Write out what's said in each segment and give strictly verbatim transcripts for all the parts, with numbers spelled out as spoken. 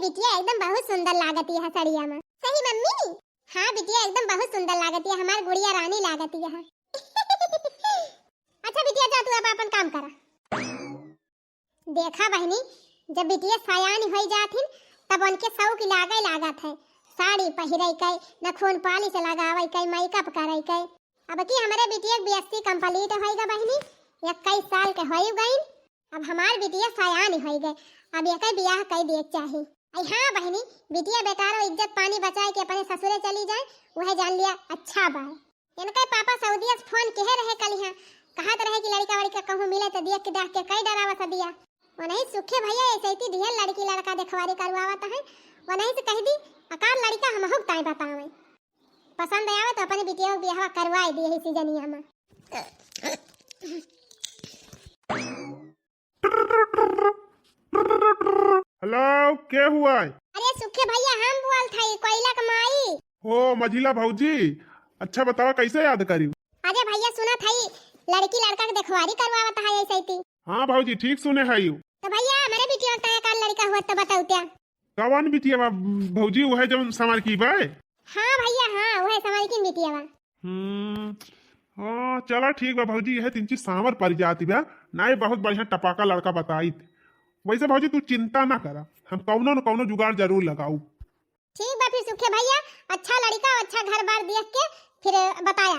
बिटिया एकदम बहुत सुंदर लागत है सड़िया में। सही मम्मी? हाँ बिटिया, एकदम बहुत सुंदर लागत है, हमार गुड़िया रानी लागत है। अच्छा बिटिया, जा तू अब अपन काम करा। देखा बहिनी, जब बिटिया सयान होइ जाथिन, तब उनके शौक लागे लागत है। साड़ी पहिरे के, नखून पालिश लगावे के, मेकअप करे के। अब की हमरे बिटिया के बीएससी कंप्लीट होइगा बहिनी, इक्कीस साल के होइ गइन। अब हमार बिटिया सयान होइ गए, अब एके बियाह कइ दिए के चाही। आई हाँ बहिनी, बिटिया बेटारो इज्जत पानी बचाए के अपने ससुरे चली जाए, वह जान लिया अच्छा बा। इनके पापा सऊदिया से फोन किहे रहे कलिहा, कहत रहे कि लड़िका वड़िका कहूँ मिले तो दिया कि डाक के कई डरावा सदिया। वनही सुखे भैया ऐसे ही दिहल लड़की लड़का देखवारी करवावत है, वनही से कह दी अकार लड़िका हमहू के ताई बतावे। पसंद आवे तो अपने बिटिया के बियाह करवाए दिए ही सीजनिया में। हेलो, के हुआ है? अरे सुखे भैया, हम बोल थाई कोयला के माई। हो मझिला भौजी, अच्छा बतावा कैसे याद करी? अरे भैया सुना थाई, लड़की लड़का के देखवारी करवावत है ऐसे ही। हाँ भौजी, ठीक सुने है यू। तो भैया, हमरे बिटिया का एकाध लड़का हुआ तो बताऊ त्या। कवन बिटिया बा भौजी, वह जौन समर की बा? हाँ भैया, हाँ, वह समर की बिटिया बा। हम्म, हाँ, चला ठीक बा भौजी, यह तीन चीज सांवर पड़ जाती बा। नहीं, बहुत बढ़िया टपाका लड़का बताइत। वैसे भौजी तू चिंता ना करा, हम कौनो न कौनो जुगाड़ जरूर लगाऊ। ठीक बा फिर सुखे भैया, अच्छा लड़का, अच्छा घर बार देख के फिर बताया।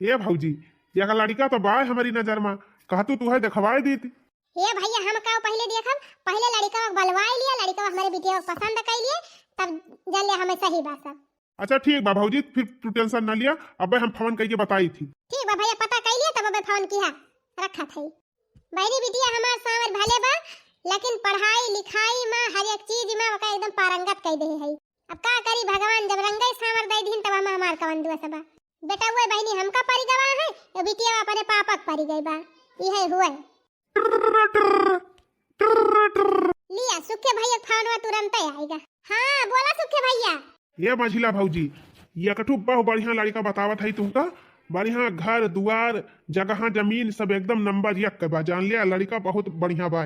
ए भौजी, एक लड़का तो बा हमारी नजर में, कहा तू तुहे देखवाए दीत। ए भैया, हम का पहले देखब, पहले लड़का बलवाए लिया, लड़का हमारे बिटिया को पसंद कर लिए, तब जान ले हमें सही बात सब। अच्छा ठीक बा भौजी, फिर तू टेंशन ना लिया, अबे हम फोन करके बताई थी। ठीक बा भैया, पता कर लिया तब अबे फोन किया, रखा था। बहनी बिटिया हमार सांवर भले बा, लेकिन पढ़ाई लिखाई में हर एक चीज में ओका एकदम पारंगत कर दे है। अब का करी भगवान, जब रंगई सांवर दे दीन तब हम हमार कवन दुआ सबा। बेटा हुए बहनी हमका परी गवा है, ये बिटिया अपने पापा के परी गई बा। इहे हुए। लिया, सुखे भैया के फोनवा तुरंते आएगा। हाँ, बोला सुखे भैया। ये मझिला भौजी, ये कठू बहुत बढ़िया लड़का बतावत है तुमका। बढ़िया घर दुआर, जगह जमीन सब एकदम नंबर एक के बा। जान लिया, लड़का बहुत बढ़िया बा।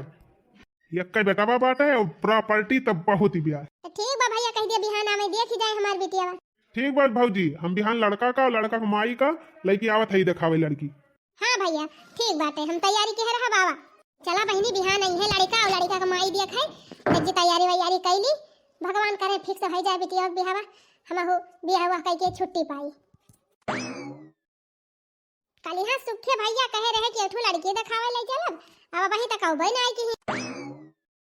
एक के बेटवा बाटे और प्रॉपर्टी तब बहुत ही ब्याज। तो ठीक बा भैया, कह दिया बिहान आवे, देख ही जाए हमार बिटिया। ठीक बा भौजी, हम बिहान लड़का का, लड़का के माई का लेके आवत है देखावे लड़की। हाँ भैया, ठीक बाटे, हम तैयारी किहे रहब, आवा। चला बहिनी, बिहान आई है लड़का और लड़का के माई देख है, जब जी तैयारी वैयारी कैली, भगवान करे फिक्स हो जाए बिटिया के बिहावा, हम हो बिहावा कह के छुट्टी पाई। कलिहा सुखे भैया कहे रहे कि एक ठो लड़की देखावे ले चलब, अब वहीं तक अउबे ना आई की।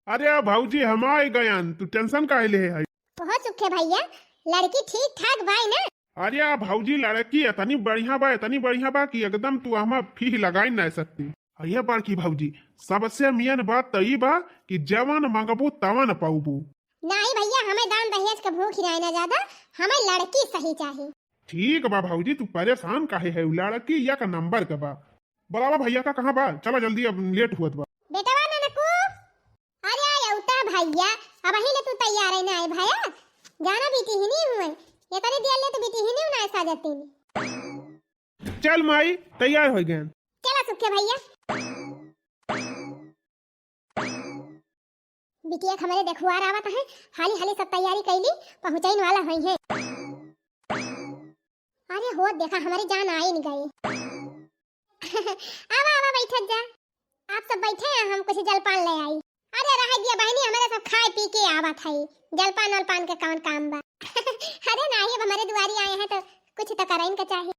अरे भौजी, हम आए गयन, तू टेंशन काहे ले है? ओहो सुखे भैया, लड़की ठीक ठाक बाई ना? अरे भौजी, लड़की इतनी बढ़िया बा, इतनी बढ़िया बा कि एकदम तू हमा फीह लगाई ना सकती। अरे बड़की भौजी, सबसे मेन बात तो ई बा कि जवन मंगबू तवन पौबू। नहीं भैया, हमें दान दहेज के भूख ही नहीं ना ज्यादा, हमें लड़की सही चाही। ठीक बा भौजी, तू परेशान काहे है? उ लड़की एक नंबर के बा। बुलावा भैया का, कहाँ बा? चला जल्दी, अब लेट हुअत बा। बेटवा ननकू, अरे आय उता भैया, अबही ले तू तैयार है ना आए भैया? जाना बिटिहिनी हुए, ये तनी दिया ले तो बिटिहिनी ना साजती। चल माई, तैयार हो गए। चला सुखे भैया। बिटिया के हमरे देखुआर आवत है, हाली हाली सब तैयारी कैली, पहुँचैन वाला होई है। अरे हो देखा, हमरे जान आइन गए। आवा आवा, बैठत जा, आप सब बैठे हैं, हम कुछ जलपान ले आई। अरे रह दिया बहनी, हमरे सब खाए पी के आवत है, जलपान वलपान के कौन काम बा? अरे नाही, अब हमरे दुआरी आए हैं तो कुछ तो करैन के चाही।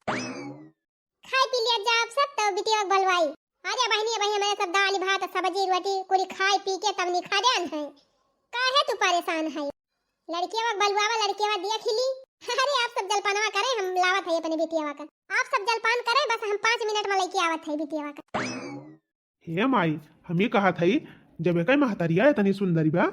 खाए पी लिया जा आप सब, तो बिटिया के बलवाई। अरे बहनी, बहनी, हमरे सब दाल भात सब्जी रोटी कुली खाए पी के तब निखा देन है, काहे तू परेशान है? लड़किया के बलवावा, लड़किया देख ली। अरे आप सब जलपानवा करे, हम लावत है अपने बिटिया का। आप सब जलपान करे, बस हम पाँच मिनट में लेके आवत है बिटिया का। हे माई, हम ये कहत हई, जब एकै महतरिया इतनी सुंदरी बा,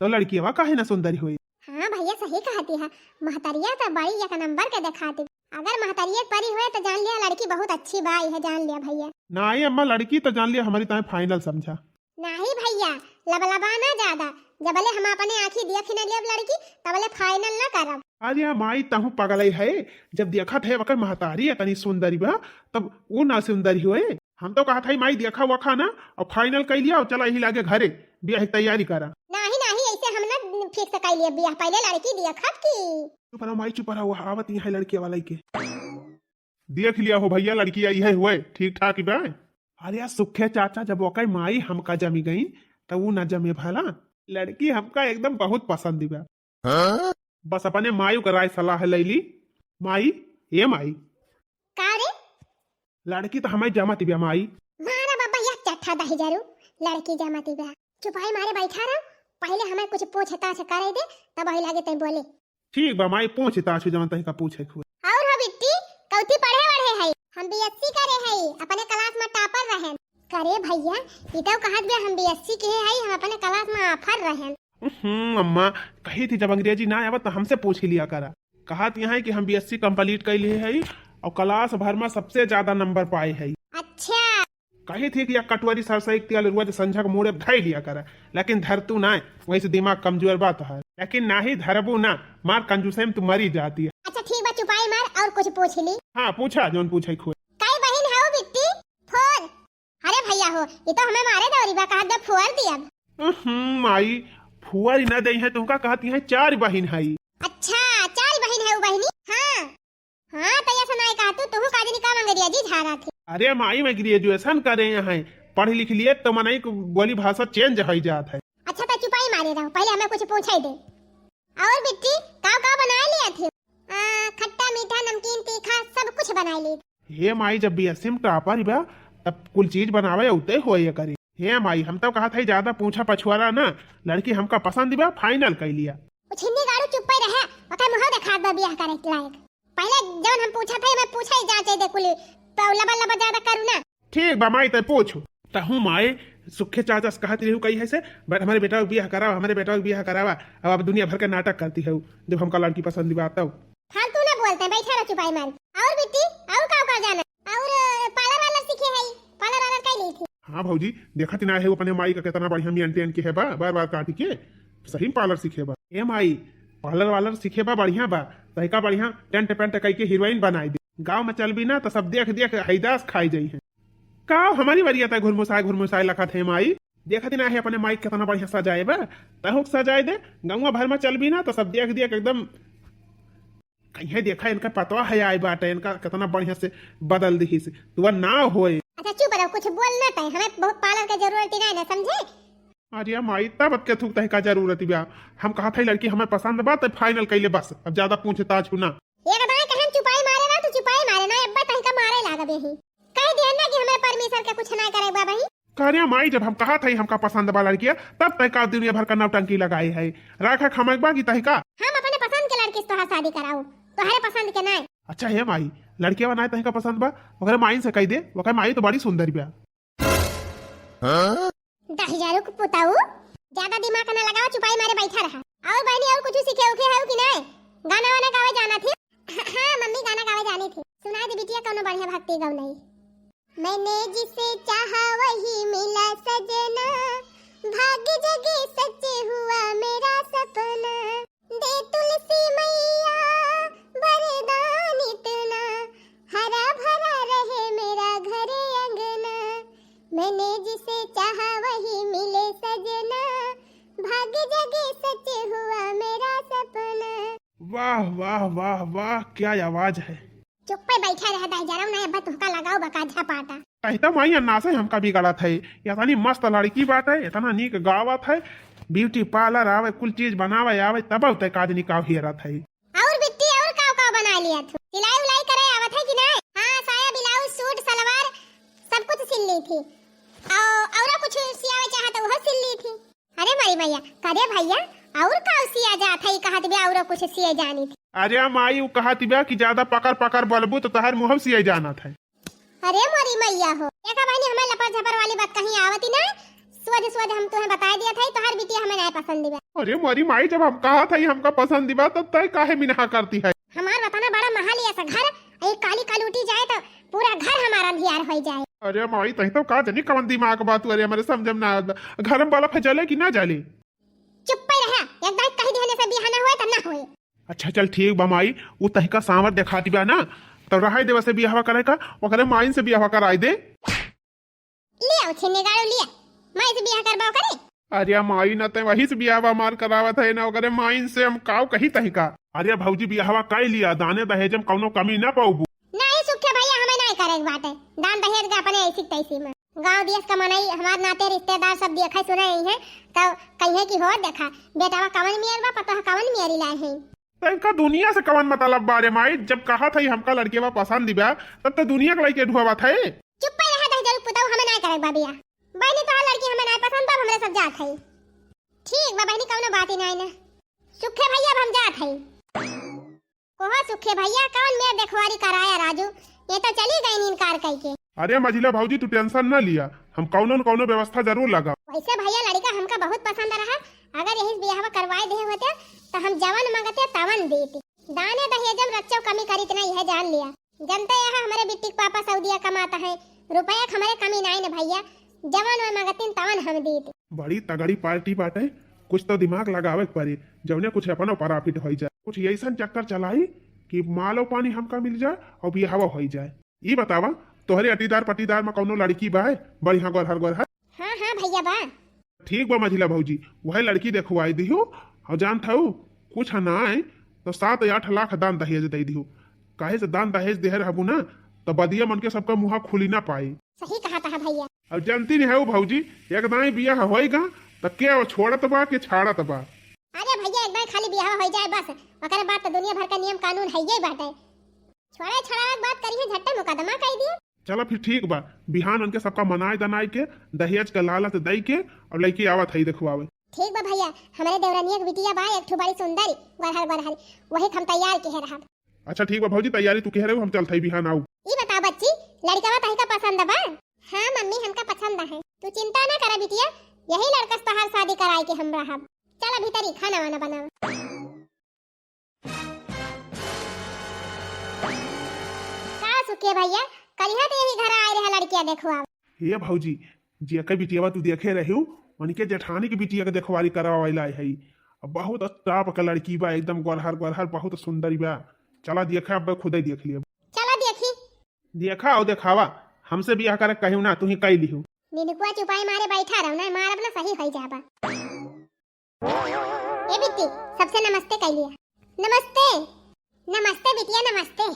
तो लड़कियवा काहे ना सुंदरी होई? हाँ भैया, सही कहती है, महतरिया तो बड़ी एक नंबर के देखाती। अगर महतरिया परी हुए तो जान लिया लड़की बहुत अच्छी बा, यह जान लिया भैया। नाई अम्मा, लड़की तो जान लिया हमारी ताई final समझा। नाही भैया, लबलबाना ज्यादा, जबले हम अपने आँखी देख न लेब लड़की, तबले final ना करब। अरे माई, तहूँ पगलई है, जब देखत है वकर महतारी इतनी सुंदरी बा, तब वो ना सुंदरी होए। हम तो कहत हई माई, देखा वखा ना, और final कइ लिया और चला यही लागे घरे, बियाह की तैयारी करा। नाही, नाही, ऐसे हम ना ठीक से कइ लिया बियाह, पहिले लड़की दिया खब की। चुप रहो माई, चुप रहो, आवत यहाँ लड़किया वाला के। देख लिया हो भइया, लड़की आई है हुए, ठीक ठाक बा। अरे यार, सुखे चाचा, जब ओकर माई हमका जमी गई, त ऊ ना जमे भला। लड़की हमका एकदम बहुत पसंद बा। बस अपने माई का राय सलाह लैली। माई, ए माई। का रे? लड़की त हमें जमत बा माई। मारा बाबा, एक चट्ठा दही जरू, लड़की जमत बा। चुपाई मारे बैठा रहो, पहिले हमें कुछ पूछताछ करे दे, तब वही लागे तै बोले। ठीक बा माई, पूछ ताछ जवन तहिका पूछे के हुए। और हो बिट्टी, कौथी पढ़े वढ़े है? हम बीएससी करे है, अपने क्लास में टॉपर रहन। करे भइया, ई तो कहत बे हम बीएससी के है, हम अपने क्लास में आफर रहन। हम्म, अम्मा, कही थी जब अंग्रेजी ना आवत तो हमसे पूछ ही लिया करा। कहत यहाँ है कि हम बीएससी कंप्लीट कर लिए है और क्लास भर में सबसे ज्यादा नंबर पाए है। अच्छा। कही थी कि या कटवरी सरसई के तेल रोज संझा के मुड़े धई लिया करा, लेकिन धरतू नाय, वही से दिमाग कमजोर बा तोहार। लेकिन नाही धरबू ना, मार कंजूसई में तू मरी जाती है। अच्छा ठीक बा, चुपाई मार और कुछ पूछ ली। हाँ, पूछा जौन पूछे खुए। कई बहिन हऊ बिट्टी? फोर। अरे भइया हो, ये तो हमें मारे दौरी बा, कहत बा फुअर दिया। हम्म, माई, फुअर ही ना दे है, तुमका कहती है चार बहिन है। अच्छा, चार बहिन है वो बहिनी? हाँ। हाँ, तो ये सुनाई का तू, तू का जनी का मंगरिया जी झारा थे? अरे माई, मैं ग्रेजुएशन करे हैं, पढ़ लिख लिए तो मनई को बोली भाषा चेंज हो जात है। अच्छा, तो चुपाई मारे रहो, पहिले हमें कुछ पूछे दे। और बिट्टी, का का बनाए लिया थे? आ, खट्टा, मीठा, नमकीन, तीखा, सब कुछ बनाए लिए। हे माई, जब बीएससी में टॉपर बा, तब कुल चीज बनावे उते होए करे। हे माई, हम तो कहत है ज्यादा पूछा पछुआरा ना, लड़की हमका पसंद बा, फाइनल कर लिया। उछिन्नी गाड़ू चुप्पे रहे, ओकर मुंह देखात बा बियाह करे के लायक। पहिले जौन हम पूछत है, मैं पूछे जांचे दे कुली, तो लबर लबर ज्यादा करू ना। ठीक बा माई, तै पूछ। तहूँ माई, सुखे चाचा से कहत रहू कही है से, "बे-, हमरे बेटा के बियाह करावा, हमरे बेटा के बियाह करावा।" अब आप दुनिया भर के नाटक करती है, जब हमका लड़की पसंद बा तब। फालतू ना बोलते हैं, बैठा रहो चुपाई मार। और बिट्टी, और का का जाना? और पार्लर वार्लर सीखे है, पार्लर वार्लर कर ली थी। हाँ भौजी, देखत ना है वो अपने माई का कितना बढ़िया मेंटेन के है बा, बार बार काट के सही में पार्लर सीखे बा। ए माई, पार्लर वार्लर सीखे बा, बढ़िया बा, तहिका बढ़िया टेंट पेंट कई के हीरोइन बनाई दे। गाँव में चलबी ना तो सब देख देख हैदास खाई जाई है। का हमारी वरिया तय घुरमुसाए घुरमुसाए लखत है माई, देखत ना है अपने माई कितना बढ़िया सजाए बा, तहु के सजाए दे। गाँव भर में चलबी ना तो सब देख देख एकदम कहीं देखा इनका पतवा है आई बाटे, इनका कितना बढ़िया से बदल दिही से, तो वह ना होए। अच्छा चुप रहो, कुछ बोल ना पाए, हमें बहुत पार्लर के जरूरत ही नहीं ना, समझे? अरे माई, तब के थूक तहिका जरूरत बा। हम कहत है लड़की हमें पसंद बा, तो फाइनल कैले बस, अब ज्यादा पूछताछ ना। एक दाएं कहन चुपाई मारे ना, तो चुपाई मारे ना, अब्बा तहिका मारे लागबे ही। कह दिया ना कि हमें परमेश्वर के कुछ ना करे बाबा ही। करे माई, जब हम कहत है हमका पसंद बा लड़किया, तब तय का दुनिया भर का नौटंकी लगाए है। राखा खामक बा कि तहिका। हम अपने पसंद के लड़की से तोहार शादी कराऊ, तोहरे पसंद के नाय। अच्छा हे माई, लड़किया बनाए तहिका पसंद बा, ओकरे माई से कह दे, ओकर माई तो बड़ी सुंदर बा। दहिजरू के पुताऊ, ज्यादा दिमाग ना लगाओ, चुपाई मारे बैठा रहा। और बहनी, और कुछ सीखे उखे है कि नाय? गाना वाना गावे जाना थी? हाँ, हाँ, मम्मी गाना गावे जानी थी। सुना दे बिटिया, कौनो बढ़िया भक्ति गाओ नहीं। मैंने जिसे चाहा वही मिला सजना, भाग्य जगे सच हुआ मेरा सपना। दे तुलसी मैया वरदान इतना, हरा भरा रहे मेरा घर अंगना। मैंने जिसे चाहा वही मिले सजना, भाग्य जगे सच हुआ मेरा सपना। वाह, वाह, वाह, वाह, क्या आवाज है। चुप्पे बैठा रह दाई जरा, उन्हें अब्बा तुहका लगाओ बका झपाटा। कहता माई अन्ना से हमका बिगड़त है, इतनी मस्त लड़की बात है, इतना नीक गावत है, ब्यूटी पार्लर आवे, कुल चीज बनावे आवे, तब तक आदमी का हेरत है। और बिट्टी, और काव काव बना लिया तू? सिलाई उलाई करे आवत है कि नहीं? हाँ, साया, ब्लाउज, सूट, सलवार, सब कुछ सिल ली थी। और, और कुछ सियावे चाहे तो वह सिल ली थी। अरे मारी मैया, करे भैया, और काव सिया जात है, कहत बे और कुछ सिए जानी थी। अरे माई, उ कहत बे कि ज्यादा पकर पकर बोलबू तो तोहर मुँह सिए जानत है। अरे मोरी मैया हो, देखा बहनी, हमें लपर झपर वाली बात कहीं आवती ना, सोझ सोझ हम तुम्हें बताई दिया था, तोहर बिटिया हमें नहीं पसंद बा। अरे मोरी माई, जब हम कहा था हमका पसंद बा, तब तय काहे मिनहा करती है? हमार बताना बड़ा महल ऐसा घर, ये काली काल उठी जाए तो पूरा घर हमारा अंधियार हो जाए। अरे माई, तही तो का जनी कवन दिमाग बा तू, अरे हमारे समझ में ना आवत बा। घर में बल्ब है, जले कि ना जले? चुप्पे रहा, एकदम कही दिहने से बियाह ना होए तो ना होए। अच्छा चल ठीक बा माई, उ तहिका सांवर देखाती बा ना, तो रहाई देवा से बियाहवा करे का, ओकरे माइन से बियाहवा कराई दे। लिया उछिन्नी गाड़ू लिया, माई से बियाह करबा करे। अरे माई, न ते वही से बियाहवा हमार करावत है, न ओकरे माइन से हम काव कही तही का। अरे भौजी, बियाहवा कइ लिया, दाने दहेज में कौनो कमी न पाउबू। नहीं सुखे भैया, हमें नहीं करे के बाटे। दान दहेज के अपने ऐसी तैसी में। गांव देश का मनई, हमार नाते रिश्तेदार सब देखे सुने आई हैं, तो कहिए कि हो देखा, बेटावा कवन मियर बा, पतोह कवन मियरी लाए हैं। तो इनका दुनिया से कवन मतलब बा रे माई? जब कहा था हमका लड़केवा पसंद बा, तब तो दुनिया के लइके ढुआवा था। चुप्पे रहे दह जरूर पुताऊ, हमें नहीं करे के बा बियाह। बहनी तोहार लड़की हमें नहीं पसंद, तब हमरे सब जात है। ठीक बा बहनी, कौनो बात ही नहीं ना। सुखे भैया, अब हम जात है। कोहो सुखे भैया, कौन मेर देखवारी कराया राजू, ये तो चली गई इनकार कइके। अरे मझिला भौजी, तू tension न लिया, हम कौनो न कौनो व्यवस्था जरूर लगा। वैसे भैया, लड़का हमका बहुत पसंद रहा, अगर यही बियाहवा करवाए दे होते तो हम जवन मांगते तवन देते। दाने दहेजम रच्चो कमी करीत नहीं है, जान लिया। जनते यहाँ हमरे बिट्टी के पापा सऊदिया कमाता है, रुपया के हमरे कमी नहीं न भैया, जवन वो मांगतीन तवन हम दीत। बड़ी तगड़ी party बाटे, कुछ तो दिमाग लगावे के पड़ी, जौने कुछ अपनो profit होई जाए। कुछ ऐसन चक्कर चलाई कि मालो पानी हमका मिल जाए और बियाहवा होई जाए। ई बतावा, तोहरे अटीदार पटीदार में कौनो लड़की बा बढ़िया गोरहर गोरहर? हाँ हाँ भैया बा। ठीक बा मझिला भौजी, वह लड़की देखवाई दिहू। और जानत हऊ, कुछ ना आए तो सात आठ लाख दान दहेज दे दिहू। काहे से दान दहेज देहे रहबू ना, तो बदिया मन के सबका मुँहा खुली ना पाई। सही कहा था भैया। अब जानती नहीं है वो भौजी, एक दाई बियाह होएगा तो के वो छोड़त बा के छाड़त बा। अरे भैया, एक दाई खाली बियाह हो जाए बस, ओकरे बाद तो दुनिया भर का नियम कानून है ये बाटे। छोड़े छड़ावे के बात करी है, झट्टे मुकदमा कर दिए। चला फिर ठीक बा, बिहान उनके सबका मनाए दनाए के, दहेज का लालच दई के और लइके आवत है देखवावे। ठीक बा भैया, हमरे देवरनिया के बिटिया बा एक ठो बड़ी सुंदर, गोरहर गोरहर, वही के हम तैयार किहे रहब। अच्छा ठीक बा भौजी, तैयारी तू किहे रहू, हम चलत हई बिहान आऊ। ई बता बच्ची, लड़कवा तहिका पसंद बा? हाँ मम्मी, हमका पसंद है। तू चिंता ना करा बिटिया, यही लड़का से तोहार शादी कराए के हम रहब। चला भीतरी खाना वाना बनावा। का सुखे भैया, कलिहा तो यही घर आए रहा लड़किया देखवावे। हे भौजी, जेकर बिटियावा तू देखे रहिउ, उनके जेठानी के बिटिया के देखवारी करावे ला है। अब बहुत top के लड़की बा, एकदम गोरहर गोरहर, बहुत सुंदर बा। चला देखे, अब खुदे देख लिया। चला देखी। देखा और देखावा, हमसे बियाह करे कहियो ना, तू ही कई लिहू। निनकुआ चुपाई मारे बैठा रहो ना, मारब ना सही होई जाबा। ए बिट्टी, सबसे नमस्ते कह लिया। नमस्ते। नमस्ते बिटिया, नमस्ते।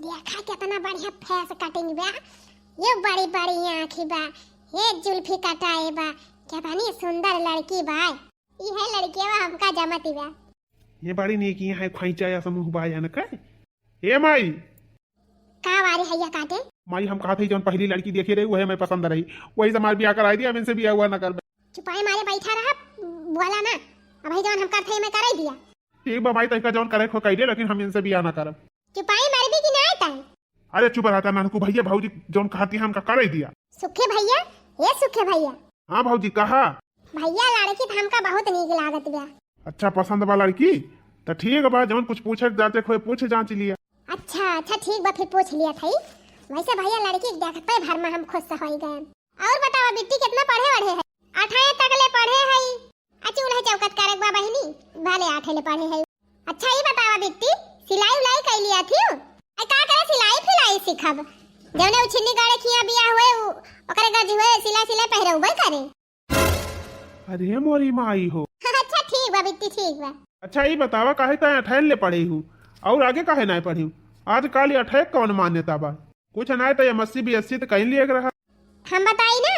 देखा कितना बढ़िया face cutting बा। ये बड़ी बड़ी आँखी बा, ये जुल्फी कटाए बा, कितनी सुंदर लड़की बा। ई है लड़किया हमका जमती बा। ये बड़ी नीक यहाँ खोइचा या समूह बा या न का? ए माई, का वारे हैया काटे? माई, हम कहत हई, जौन पहली लड़की देखे रही, वही हमें पसंद रही, वही से हमार बियाह कराई दिया, हम इनसे बियाह हुआ ना करबे। चुपाई मारे बैठा रहा, बोला ना। अब भाई जौन हम करत हई, मैं कराई दिया। ठीक बा माई, तैका जौन करे खो कह दे, लेकिन हम इनसे बियाह ना करब। चुपाई मारबी कि ना तय? अरे चुप रहता नानकू भैया, भौजी जौन कहती है, हमका कराई दिया। सुखे भैया, ए सुखे भैया। हाँ भौजी, कहा। भैया, लड़की तो हमका बहुत नीक लागत बा। अच्छा, पसंद बा लड़की? त ठीक बा, जौन कुछ पूछे के जाँचे खोए पूछ जाँच लिया। अच्छा, अच्छा, ठीक बा, फिर पूछ लिया थई। वैसे भैया, लड़की के देखते भर में हम खुश होई गए। और बतावा बिट्टी, कितना पढ़े वढ़े है? अठारह तक ले पढ़े है। आ चूल्हा चौकत करे के बा बहिनी, भले आठे ले पढ़े है। अच्छा, ई बतावा बिट्टी, सिलाई उलाई कई लिया थी? ए, का करे सिलाई फिलाई सीखब? जौने उ छिन्नी गाड़े खिया बिया हुए, उ, ओकरे गज हुए, सिलाई सिलाई पहिरउबे करे। अरे मोरी माई हो। अच्छा ठीक बा बिट्टी, ठीक बा। अच्छा ई बतावा, काहे ताई अठारह ले पढ़े हू और आगे काहे नाय पढ़ी? आजकल ये अठारह कौन मान्यता बा? कुछ नाय तो ये एमएससी बीएससी तो कहीं लिए रहा। हम बताई ना,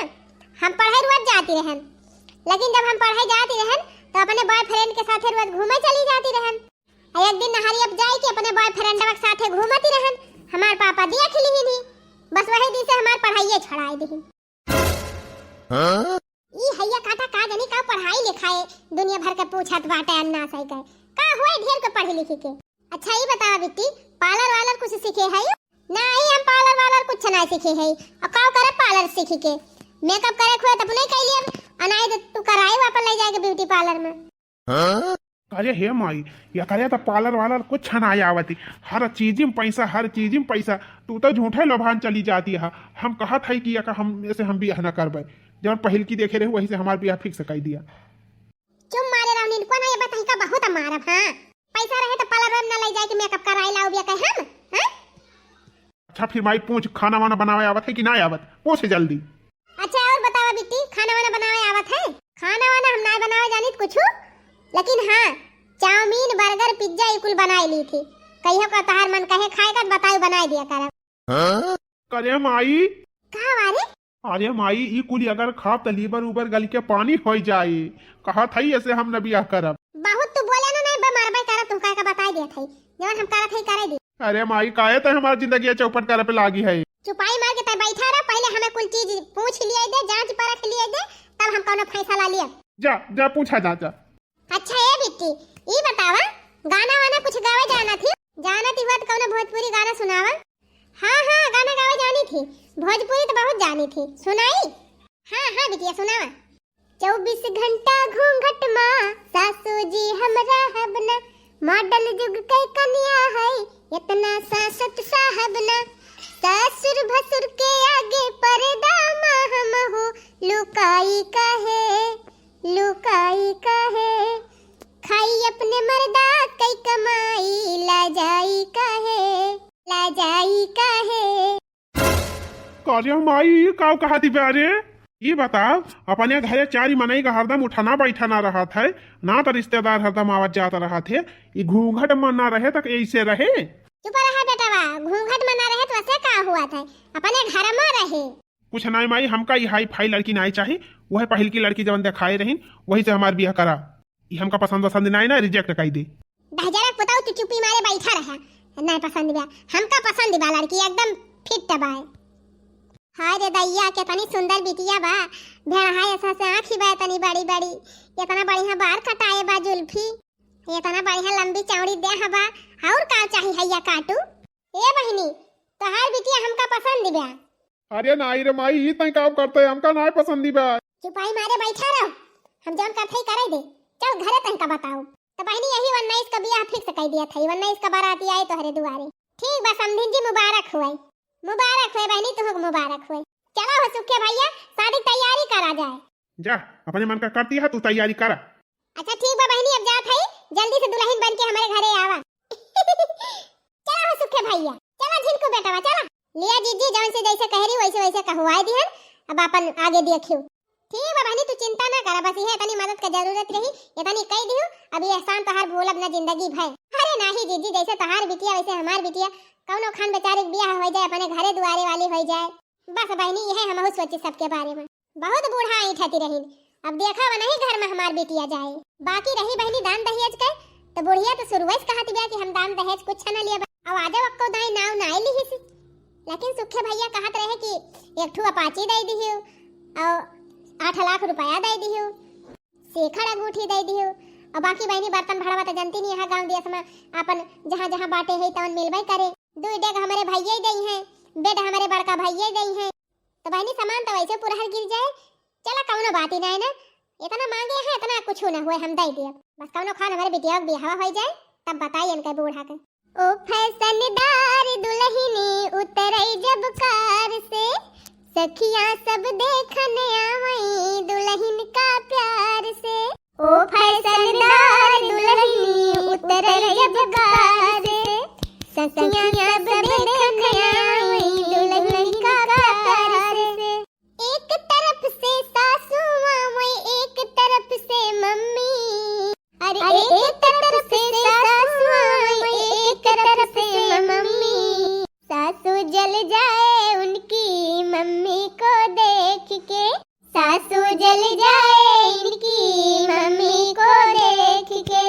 हम पढ़े रोज जाती रहन, लेकिन जब हम पढ़े जाती रहन तो अपने बॉयफ्रेंड के साथे रोज घूमे चली जाती रहन। और एक दिन नहरी अब जाए के अपने बॉयफ्रेंडवा के साथे घूमती रहन, हमार पापा दिया खिली ही नहीं, बस वही दिन से हमार पढ़ाइए छोड़ाई दी। हाँ? ई हैया काटा का जानी का पढ़ाई लिखाई दुनिया भर के पूछत बाटे अन्ना सही के। का हुए ढेर के पढ़े लिखे के? अच्छा ई बतावा बिट्टी, पार्लर वालर कुछ सीखे है? नहीं, हम पार्लर वालर कुछ ना सीखे है। अब का करे पार्लर सीख के? मेकअप करे खुए तब नहीं कैली अब, अनाई तो तू कराई अपन ले जाके ब्यूटी पार्लर में। हाँ? अरे हे माई, या करे तो पार्लर वालर कुछ ना आवती। हर चीज में पैसा, हर चीज में पैसा। तू तो झूठे लोभान चली जाती है। हम कहत है कि या का हम ऐसे हम बियाह ना करबे। जब पहिल की देखे रहे वही से हमार बियाह फिक्स कर दिया। चुप मारे रहो, निनको ना ये बताई का बहुत मारब, हाँ। पैसा रहे तो पार्लर में ना ले जाए के मेकअप कराई लाओ बिया कहे हम, हाँ? अच्छा फिर माई पूछ, खाना वाना बनावे आवत है कि ना आवत? पूछ जल्दी। अच्छा और बतावा बिट्टी, खाना वाना बनावे आवत है? खाना वाना हम नाय बनावे जानित कुछु, लेकिन हाँ, चाउमीन, बर्गर, पिज्जा ई कुल बनाई ली थी। कहियो का तहार मन कहे खाए का, त बताई, बनाई दिया करब। करे माई। का वारे? अरे माई, ई कुल अगर खाब त लीवर उबर गल के पानी होइ जाई। कहत हई ऐसे हम न बियाह करब। बहुत तू बोले ना, नहीं बे, मरबे करब, तू कह के बताई देत हई। जवन हम करत हई, करे दी। अरे माई, काहे तै हमार जिंदगी चौपट करे पे लागी है? चुपाई मार के तै बैठा रह, पहले हमें कुल चीज पूछ लिए दे, जांच परख लिए दे, तब हम कौनो फैसला लिए। जा, जा पूछा जा, जा। अच्छा ए बिट्टी, ई बतावा, गाना वाना कुछ गावे जाना थी? जाना थी बात कौनो भोजपुरी गाना सुनावा। हाँ, हाँ, गाना गावे जानी थी, भोजपुरी तो बहुत जानी थी, सुनाई? हाँ, हाँ बिटिया, सुनावा। चउबीस घंटा घूंघट मा सासू जी हम रहब ना, मॉडल जुग के कनिया है, इतना सासत साहब ना। ससुर भसुर के आगे पर्दा मा हम हो, लुकाई काहे, लुकाई काहे। खाई अपने मर्दा कई कमाई, लाजाई काहे, लाजाई काहे। करे माई, ई काव कहत बा रे? ई बताव, अपने घरे चारी मनई का हरदम उठना बैठना रहत है, ना त रिश्तेदार हरदम आवत जात रहत है, ई घूंघट मा ना रहे त ऐसे रहे? चुप रहा बेटवा, घूंघट मा ना रहे त वैसे का हुआ था, अपने घर मा रहे। कुछ नाई माई, हमका ई हाई फाई लड़की नाई चाही, वह पहिलकी लड़की जवन देखाए रहीन, वही से हमार बियाह करा। ई हमका पसंद वसंद नाई ना, reject कई दे। दहजरा पुताऊ, तू चुप्पी मारे बैठा रहा, नाई पसंद बा, हमका पसंद बा लड़की, एकदम fit बाय। हाय रे दैया, केतनी सुंदर बिटिया बा, भेड़हा ऐसा से आँखी बा, इतनी बड़ी बड़ी, इतना बढ़िया बार कटाए बा जुल्फी, इतना बढ़िया लंबी चौड़ी देह बा, और का चाही हैया काटू? ए बहिनी, तोहार बिटिया हमका पसंद बा। अरे नाई रे माई, ई तैं काम करते, हमका नाय पसंदी बा। चुपाई मारे बैठा रहो, हम जौन करते ही करे दे। चल घरे तैं का बताओ। त बहिनी यही उन्नीस का बियाह fix कर दिया था, उन्नीस का बाराती आए तोहरे दुआरे। ठीक बा समधिन जी, मुबारक हुए, मुबारक हुए बहिनी, तुहक मुबारक हुए। चला हो सुखे भैया, शादी की तैयारी करा जाए। जा, अपने मन का करती है तू, तैयारी करा। अच्छा ठीक बा बहिनी, अब जात हई, जल्दी से दुल्हन बन के हमरे घरे आवा। चला हो सुखे भैया, चला झिनकू बेटवा, चला। लिया जीजी, जौन से जैसे कह रही वैसे वैसे कहवाए दिहन, अब अपन आगे देखियो। ठीक बा बहिनी, तू चिंता ना करा, बस इहे इतनी मदद का जरूरत रही, इतनी कह दिहु, अब ये एहसान तोहार भूलब ना जिंदगी भर। अरे नाही जीजी, जैसे तोहार बिटिया वैसे हमार बिटिया, कौनो खान बेचारे के बियाह हो जाए, अपने घरे दुआरे वाली हो जाए। बस बहिनी, यह हमहू सोची सबके बारे में। बहुत बूढ़ा ऐंठती रहीन, अब देखा वनही घर में हमार बिटिया जाए। बाकी रही बहिनी दान दहेज के, तो बुढ़िया तो शुरुए से कहत बिया कि हम दान दहेज कुछ न लेब। अब आजो अक्को दाई नाव नाय लिहिस, लेकिन सुखे भैया कहत रहे कि एक ठू अपाची दे दिहियो और आठ लाख रुपया दे दिहियो, शेखर अंगूठी दे दिहियो। और बाकी बहिनी बर्तन भड़वा तो जनती नहीं है, गाँव देश में अपन जहाँ जहाँ बाटे है तवन मिलबे करे। दुई डेग हमरे भैया ही दई हैं, बेड हमरे बड़का भैया ही दई हैं। तो बहिनी सामान तो वैसे पुरहर गिर जाए, चला कौनो बात ही नहीं ना, इतना मांगे हैं इतना कुछ ना हुए, हम दे दिए। बस कौनो खान हमारे बिटिया के बियाह हो जाए, तब बताई इनके बूढ़ा के। ओ फैशनदार दुल्हनी उतरई जब कार से, सखियां सब देखन आवई दुल्हन का प्यार से। ओ फैशनदार दुल्हनी उतरई जब कार से, सखियां सब देखन आवई दुल्हन का प्यार से। एक तरफ से सासू आवई, एक तरफ से मम्मी। अरे एक तरफ से सासू आवई, एक तरफ से मम्मी। सासू जल जाए उनकी मम्मी को देख के, सासू जल जाए इनकी मम्मी को देख के।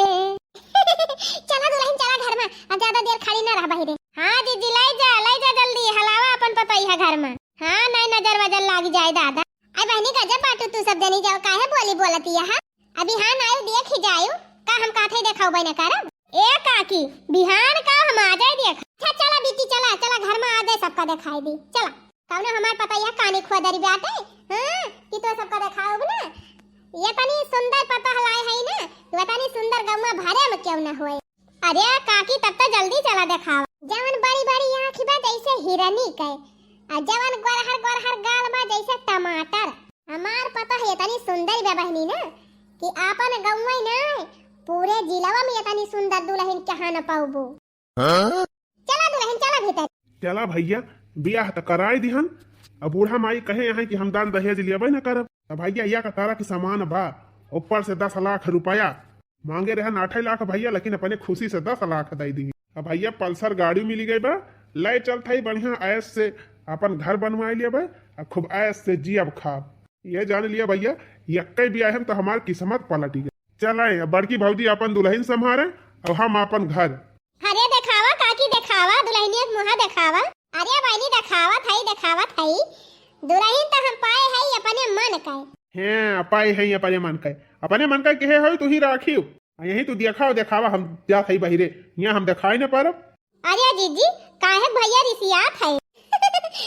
चला दुल्हन, चला घर में, अब ज्यादा देर खड़ी ना रह बहिरे। हाँ जीजी, लाई जा, लाई जा जल्दी, हलावा अपन पतोहिया घर में। हाँ, नहीं नजर वजर लाग जाए दादा। आई बहिनी, गजब बाटू तू सब जनी, जाओ काहे बोली बोलती है? अभी हाँ नायू देख ही जायू, का हम काथे देखाऊ बने करब? ए काकी, बिहान का हम आ जाए देख। अच्छा चला बिट्टी, चला, चला घर में आ जाए, सबका देखाई दी, चला। कौनो हमार पतोहिया कानी खोदरी बाटे, हाँ, कि तो सबका देखाओ ना। ये तनी सुंदर पतोह लाए है ना, ये तनी सुंदर गौवा भरे में क्यों ना होए। अरे काकी, तब तो जल्दी चला देखावा। जवन बड़ी बड़ी आँख बा जैसे हिरनी के, आ जवन गोरहर गोरहर गाल बा जैसे टमाटर। हमार पतोह ये तनी सुंदर बा बहिनी ना, कि आपन गौवा ना, पूरे जिलवा में ये तनी सुंदर दुल्हन कहाँ न पाउबू। हाँ? चला दुल्हन, चला भीतर। चला भैया, बियाह त कराए दिहन। अब बूढ़ा माई कहे हैं कि हम दान दहेज लेबे न करब। तो भैया, या का तारा के सामान बा, ऊपर से दस लाख रुपया। मांगे रहन आठे लाख भैया, लेकिन अपने खुशी से दस लाख दे दी। अब भैया, पल्सर गाड़ी मिली गई बा, ले चलत हई बढ़िया ऐश से, अपन घर बनवाए लिया बा, आ खूब ऐश से जियब खाब। ये जान लिया भैया, यक्के बियाह में तो हमार किस्मत पलटी गई। चल आए, अब बड़की भौजी अपन दुल्हन संभारे और हम अपन घर। अरे देखावा काकी, देखावा, दुल्हनिया के मुँह देखावा। अरे बहिनी, देखावत हई, देखावत हई। दुल्हन तो हम पाए हई अपने मन का। हैं, पाए हई अपने मन का। अपने मन का केहे होई, तू ही राखियो। आ यही तू देखावा, देखावा, हम जात हई बहिरे। यहाँ हम देखाई न पारब। अरे जीजी, काहे भैया रिसियात है?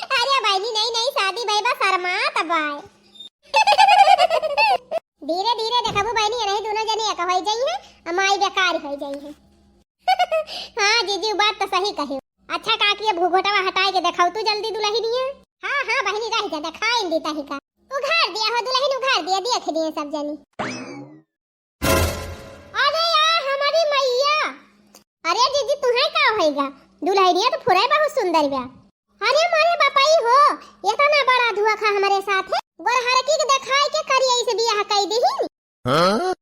अरे बहिनी, नई नई शादी भई बा, शर्मात बाय। धीरे धीरे देखबू बहिनी, ये नहीं दोनों जने एक होई जाई हैं, आ माई बेकार होई जाई हैं। हाँ जीजी, बात तो सही कही। अच्छा काकी, अब घूघोटवा हटाए के देखाऊ तू जल्दी दुल्हनिया। हाँ हाँ बहिनी, रह जा, देखाई दी तही का। उघार दिया हो दुल्हन, उघार दिया, देख दिए सब जनी। अरे यार, हमारी मैया। अरे जीजी, तुहे का होइगा? दुल्हनिया तो फुरे बहुत सुंदर बा। अरे मारे बापाई हो, इतना बड़ा धोखा हमरे साथ है। गोरहरकी के देखाई के करिया इसे बियाह कई दिहिन। हाँ?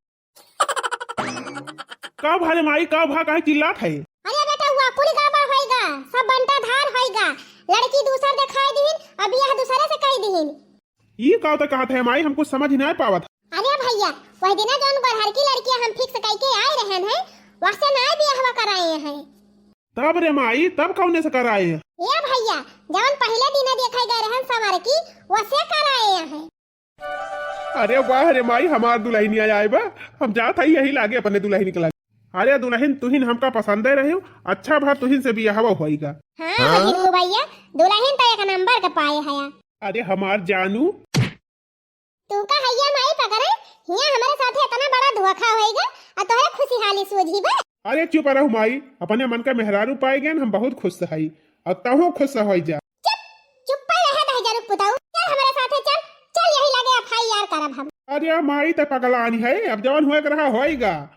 का भा रे माई, का भा, काहे चिल्लात है? अरे बेटा, हुआ कुल गड़बड़ होइगा, सब बंटाधार होइगा। लड़की दूसर देखाई दिहिन, अब बियाह दूसरे से कई दिहिन। ई का तो कहत है माई, हम कुछ समझ नहीं पावत। अरे भैया, वह दिना जौन गोरहरकी लड़किया हम fix कइके आए रहन है, वसे नाय बियाहवा कराए हैं। तब रे माई, तब कौने से कराए हैं? ए भैया, जौन पहिले दिना देखे गए रहन संवरकी, वसे कराए हैं। अरे वाह रे माई, हमार दुल्हनिया आए बा, हम जात हई यही लागे अपने दुल्हन के लागे। अरे दुल्हन, तुहिन हमका पसंदे रहे, अच्छा भा तुहिन से बियाहवा होइगा। हाँ, हाँ? बहिरू भैया, दुल्हन तो एक नंबर के पाए हया। अरे हमार जानू। तू का हैया माई पकड़े, हिया हमारे साथे इतना बड़ा धोखा होइगा, आ तोहरे खुशहाली सूझी बा? अरे चुप रहू माई, अपने मन का मेहरारू पाए गए, हम बहुत खुश हई, और तहू खुश होई जा। चुप, चुप्पे रहे दहिजरू पुताऊ, चल हमारे साथे चल, चल यही लगे FIR करब हम। अरे माई त पगलानी है, अब जवन होए के रहा होइगा।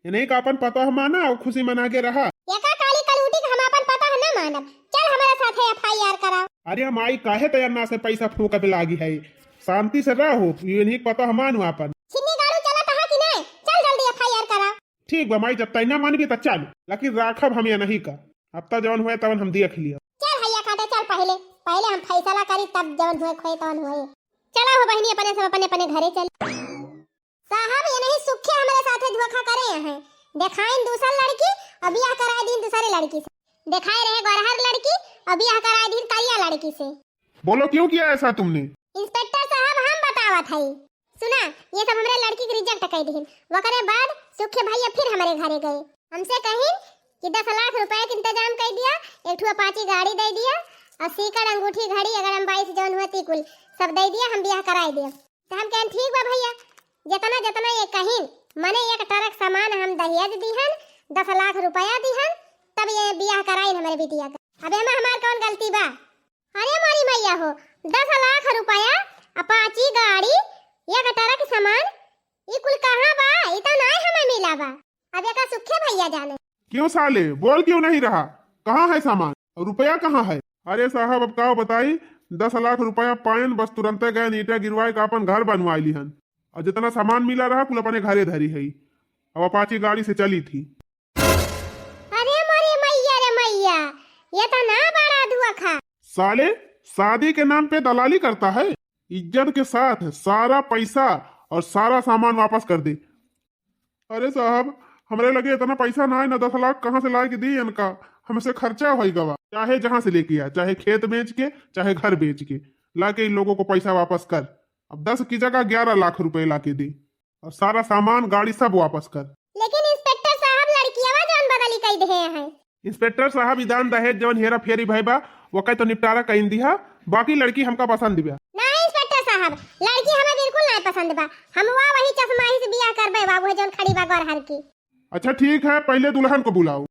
इन्हीं का अपन पतोह माना और खुशी मना के रहा। एका काली कलूटी के हम अपन पतोह न मानब। चल हमारे साथे FIR कराओ। अरे माई, काहे तैयार ना से पैसा फूंकत लागी है? शांति से रहो, इन्हीं के पतोह मानो अपन। छिन्नी गाड़ू चलत है कि नहीं? चल जल्दी FIR कराओ। ठीक बा माई, जब तै ना मानबी त चल, लेकिन राखब हम ये नहीं का। अब त जवन हुए तवन हम देख लिया। चल हैया काटे, चल पहले, पहले हम फैसला करी तब जवन हुए खोए तवन हुए। चला हो बहिनी, अपने सब अपने अपने घरे चल। साहब, ये नहीं सुखे हमरे साथे धोखा करे हैं। देखाइन दूसर लड़की और बियाह कराए दीन दूसरे लड़की से। देखाए रहे गोरहर लड़की और बियाह कराए दीन करिया लड़की से। बोलो, क्यों किया ऐसा तुमने? इंस्पेक्टर साहब, हम बतावत हई। सुना, ये सब हमरे लड़की के reject कई दीन। वकरे बाद सुखे भैया फिर हमरे घरे गए। हमसे कहिन कि दस लाख रुपया के इंतजाम कई दिया, एक ठो अपाची गाड़ी दे दिया और सीकड़, अंगूठी, घड़ी, अगर हम बाईस जौन हुआ ती कुल सब दे दिया, हम बियाह कराए दिया। तो हम कहन, "ठीक बा भैया, जितना जितना ये कहिन, मने एक ट्रक सामान हम दहेज दिहन, दस लाख रुपया दिहन, तब ये बियाह कराइन हमरे बिटिया का। अब एमा हमार कौन गलती बा?" अरे मोरी मैया हो, दस लाख रुपया, अपाची गाड़ी, एक ट्रक सामान, ई कुल कहाँ बा? ई तो नाय हमें मिला बा। अब एका सुखे भैया जाने। क्यों साले, बोल क्यों नहीं रहा? कहाँ है सामान और रुपया कहाँ है? अरे साहब, अब का बताई, दस लाख रुपया पायन, बस तुरंते गए ईंटा गिरवाए का अपन घर बनवाए लिहन। और जितना सामान मिला रहा, कुल अपने घरे धरी है। अब अपाची गाड़ी से चली थी। अरे मोरे मैया रे मैया, ये तो ना बड़ा धोखा। साले, शादी के नाम पे दलाली करता है, इज्जत के साथ सारा पैसा और सारा सामान वापस कर दे। अरे साहब, हमरे लगे इतना पैसा ना है ना, दस लाख कहाँ से लाए के दी इनका? हमसे खर्चा होई गवा। चाहे जहाँ से लेके आ, चाहे खेत बेच के, चाहे घर बेच के, लाके इन लोगों को पैसा वापस कर। अब दस की जगह ग्यारह लाख रुपए लाके दे और सारा सामान गाड़ी सब वापस कर। लेकिन इंस्पेक्टर साहब, लड़कियावा जान बदली कई दे हैं। इंस्पेक्टर साहब, ई दान दहेज जवन हेरा फेरी भई बा, वकै तो निपटारा कइन दिहा, बाकी लड़की हमका पसंद बा। नहीं इंस्पेक्टर साहब, लड़की हमें बिल्कुल नहीं पसंद बा। हम वा वही चश्माही से बियाह करबे बा, वह जौन खड़ी बा गौरहर की। अच्छा ठीक है, पहले दुल्हन को बुलाओ।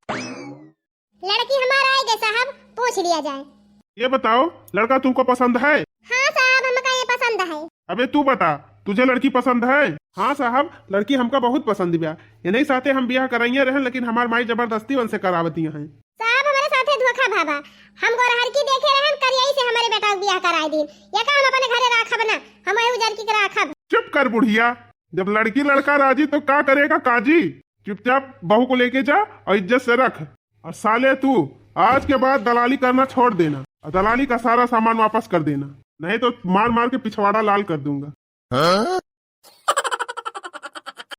लड़की हमार आए गए साहब, पूछ लिया जाए। ये बताओ, लड़का तुमको पसंद है? हाँ साहब, हमका ये पसंद है। अबे तू बता, तुझे लड़की पसंद है? हाँ साहब, लड़की हमका बहुत पसंद बा। इन्हीं साथे हम बियाह कराइए रहन, लेकिन हमार माई जबरदस्ती उनसे करावती हैं। साहब, हमारे साथे धोखा भा बा। हम गोरहर की देखे रहन, करियाई से हमारे बेटा के बियाह कराए दीन। ये का हम अपने घरे राखब ना, हम वही उजर की राखब। कर बुढ़िया, जब लड़की लड़का राजी तो का करेगा काजी? चुपचाप बहू को लेके जा और इज्जत से रख। और साले तू, आज के बाद दलाली करना छोड़ देना और दलाली का सारा सामान वापस कर देना, नहीं तो मार मार के पिछवाड़ा लाल कर दूंगा।